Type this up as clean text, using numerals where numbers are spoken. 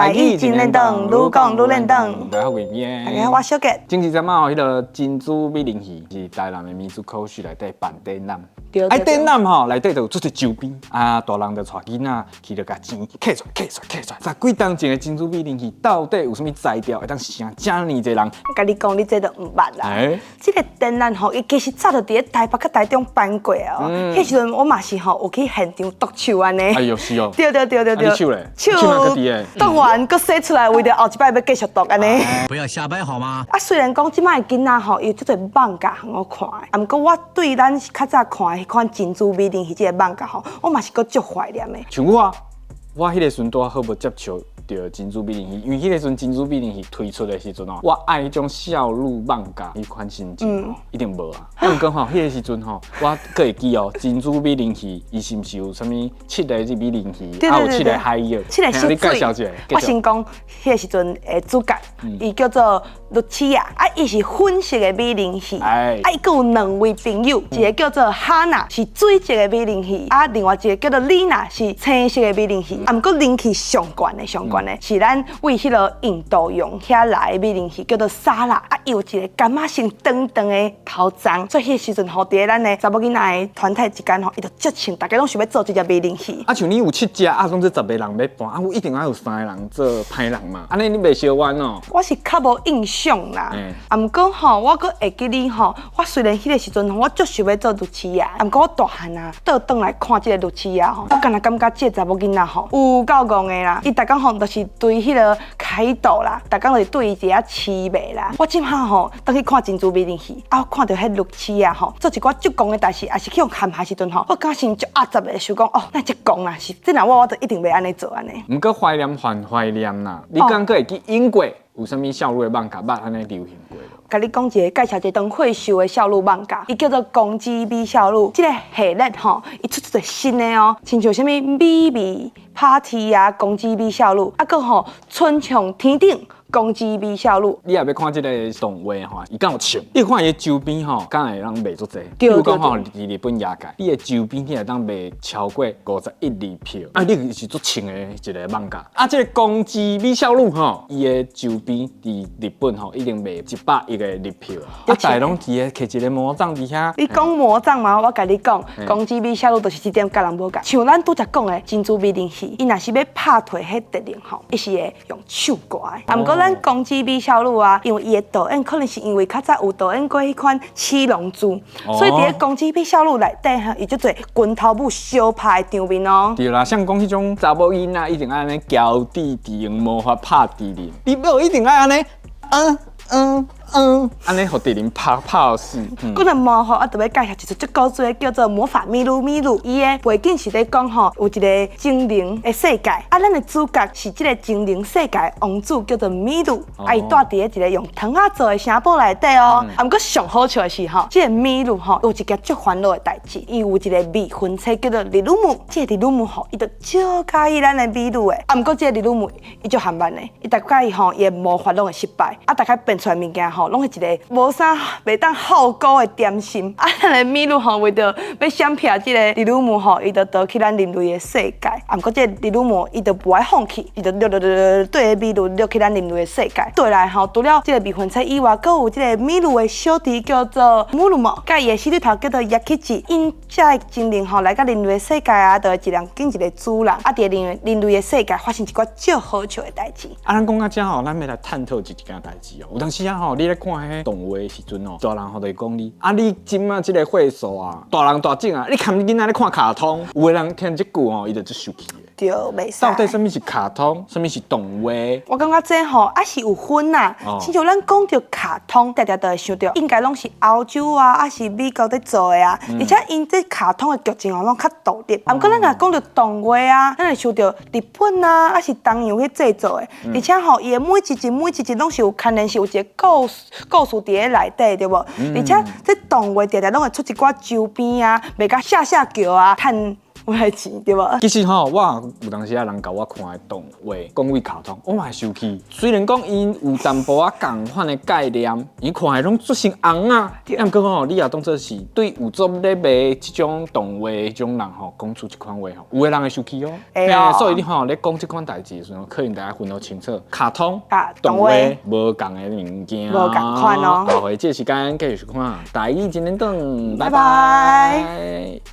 台語真輪轉，愈講愈輪轉。大家好，我是大家好，我小杰。前一陣仔哦，彼个珍珠美人魚是台南的民俗考試內底辦展覽。對。啊，展覽吼內底就有足濟周邊，啊，大人就帶囡仔去就共錢揢出來、揢出來、揢出來。十幾冬前的珍珠美人魚到底有啥物材料會當成遮爾濟人？共你講，你這都毋捌啦。這个展覽吼，伊其實早就佇咧台北佮台中辦過哦。彼時陣我嘛是吼有去現場篤手按呢。哎喲，是哦。對對對對對。啊，你手咧？手哪閣佇咧？篤完閣洗出來，為著後一擺欲繼續篤按呢。不要瞎掰好嗎？啊，雖然講這擺的囡仔吼，有足濟漫畫通好看的，啊，毋過我對咱較早看的彼款珍珠美人魚這个漫畫吼，我嘛是閣足懷念的。像我，我彼个時陣拄好無接觸著珍珠美人魚，因為彼个時陣珍珠美人魚推出的時陣哦，我愛彼種少女漫畫彼款心情吼，一定無啊。啊，毋過吼，彼个時陣吼，我閣會記哦，珍珠美人魚伊是毋是有啥物七个美人魚，啊有七个海妖，七个你介紹一下。我先講彼个時陣的主角，伊叫做露琪亞，啊，伊是粉色的美人魚，啊，伊閣有兩位朋友，一个叫做哈娜，是水色的美人魚，啊，另外一个叫做麗娜，是青色的美人魚。啊，毋過人氣上懸的、上懸的是咱為彼个印度洋遐來的美人魚，叫做莎拉，啊，伊有一个柑仔色長長的頭鬃，所以彼个時陣吼，佇咧咱的查某囡仔的團體之間吼，伊就足穿，大家攏想欲做這隻美人魚。啊，像你有七隻，啊，總之十个人欲扮，啊，有一定愛有三个人做歹人嘛，按呢你袂相冤哦？我是較無印象啦，啊，毋過吼，我閣會記得吼，我雖然彼个時陣吼，我足想欲做露琪亞，啊，毋過我大漢啊，倒轉來看這个露琪亞吼，我敢若感覺這个查某囡仔吼，有夠戇的啦，伊逐工吼就是對彼个凱斗啦，逐工就是對伊佇遐痴迷啦。我這擺吼，轉去看珍珠美人魚，啊，我看著彼露琪亞吼，做一寡足戇的代誌，抑是去予陷害時陣吼，我感覺心足壓雜的，想講哦，哪會遮戇啊？是這若我，我就一定袂按呢做按呢。毋過懷念還懷念啦，你敢閣會記英國有啥物少女的漫畫捌按呢流行過無？共你講一个介紹一个當歲秀的少女漫畫，伊叫做《公子美少女》。這个系列吼，伊出出一个新的哦，親像啥物美味 party 啊，公子美少女，啊，閣吼春向天頂公子美少女。你若欲看這个動畫吼，伊敢有唱？你看伊的周邊吼，敢會當賣足濟？比如講吼，佇日本業界，你的周邊你會當賣超過51日票，啊，你是足穿的一个漫畫。啊，這个公子美少女吼，伊的周邊佇日本吼，已經賣100億个日票。啊，大家攏佇咧摕一个魔杖佇遐。你講魔杖嘛？我共你講，公子美少女就是這點佮人無仝。像咱拄才講的珍珠美人魚，伊若是欲拍退彼敵人吼，伊是會用唱歌的。啊，毋過咱公子美少女啊，因為伊的導演可能是因為較早有導演過彼款七龍珠，所以佇咧公子美少女內底吼，伊足濟拳頭舞相拍的場面哦。對啦，像講彼種查某囡仔一定愛按呢嬌滴滴用魔法拍敵人，你無一定愛按呢，嗯嗯嗯，按呢予敵人拍拍死。講到魔法，我就欲介紹一出足古錐的，叫做《魔法咪嚕咪嚕》。伊的背景是咧講吼，有一个精靈的世界，啊，咱的主角是這个精靈世界的王子，叫做咪嚕。啊，伊蹛佇咧一个用糖仔做的城堡內底哦。啊，毋過上好笑的是吼，這个咪嚕吼有一件足煩惱的代誌，伊有一个未婚妻叫做麗魯姆。這个麗魯姆吼，伊就足佮意咱的咪嚕的。啊，毋過這个麗魯姆伊足含慢的，伊逐擺吼伊的魔法攏會失敗，啊，逐擺變出來物件吼，攏是一个無啥袂當好果的點心。啊，咱的咪嚕吼，為著欲閃避這个麗魯姆吼，伊就逃去咱人類的世界。啊，毋過這个麗魯姆伊就無愛放棄，伊就掠掠掠掠綴咪嚕掠去咱人類的世界。對來吼，除了這个未婚妻以外，閣有這个咪嚕的小弟叫做姆魯莫，佮伊的死對頭叫做亞克吉。𪜶遮的精靈吼來到人類的世界啊，就會一人揀一个主人。啊，佇人人類的世界發生一寡足好笑的代誌。啊，咱講到遮吼，咱欲來探討一件代誌哦。有當時啊吼，你咧看彼動畫的時陣哦，大人吼就會講你，啊，你這馬這个歲數啊，大人大種啊，你含囡仔咧看卡通，有的人聽這句吼，伊就足生氣的。對，袂使。到底啥物是卡通，啥物是動畫？我感覺這吼抑是有分啦。親像咱講著卡通，定定就會想著應該攏是歐洲啊，抑是美國咧做的啊。而且𪜶這卡通的劇情吼攏較獨立。啊，毋過咱若講著動畫啊，咱會想著日本啊，抑是東洋去製作的。而且吼，伊的每一集每一集攏是有牽連，是有一个故事故事佇咧內底，對無？而且這動畫定定攏會出一寡周邊啊，賣甲嚇嚇叫啊，趁我愛錢對無？其實吼，我有當時啊，人共我看的動畫，講為卡通，我嘛會生氣。雖然講𪜶有淡薄仔仝款的概念，𪜶看的攏足成紅啊。啊，毋過吼，你也當做是對有做咧賣這種動畫彼種人吼，講出這款話吼，有的人會生氣哦。會哦。所以你吼咧講這款代誌的時陣，可能大家分予清楚，卡通、動畫無仝的物件，無仝款哦。下回這個時間繼續收看《台語真連轉》，拜拜。